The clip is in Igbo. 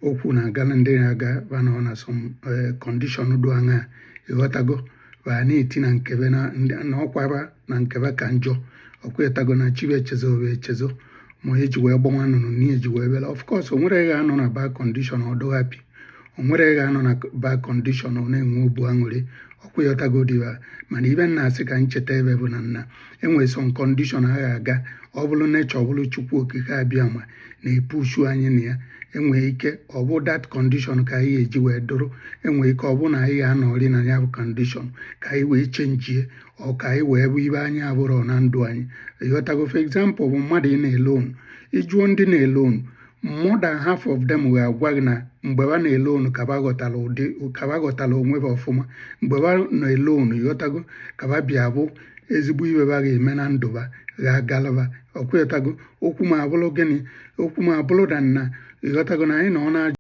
Okwu na-agala ndị na-aga ba nọ na some condition do aṅa, ịghọtago, ba na-eti na nkebe na ọkwaba na nkebe ka njọ. Ọkwetago na chibe echezo bụ echezo ma eji wee gbanwa nnụnụ na eji wee bịala. Of course, o nwere ga-anọ na bad condition ọ dụ happy, o nwere ga-anọ na bad condition ọ na-enwe obu aṅụrị. Ọkwụghọtago dịba, mana ibe nna asị ka ncheta ebe bụ na nna enwere some condition a ga-aga, ọ bụrụ nature, ọ bụrụ Chukwu Okike abịa ma na-epushu anyị na ya. Enwere ike ọ bụ that condition ka anyị eji wee dụrụ. Enwere ike ọ bụ na anyị ga-anọrị na ya bụ condition ka anyị wee chenjie, ọ ka anyị wee bụ ibe anyị abụrọ na ndụ anyị, ịghọtago. For example, bụ mmadụ ị na-ele onu, ịjụọ ndị na-ele onu, more than half of them ga-agwa gị na mgbe ba na-ele onu ka ba ghọtara ụdị ka ba ghọtara onwe ba ọfụma. Mgbe ba na-ele onu, ịghọtago, ka ba bịa bụ ezigbo ibe ba ga-eme na ndụ ba ga-agalaba. Ọkwetago okwu ma abụrụ gịnị, okwu ma abụrụ da nna, ịghọtago, na anyị nọ na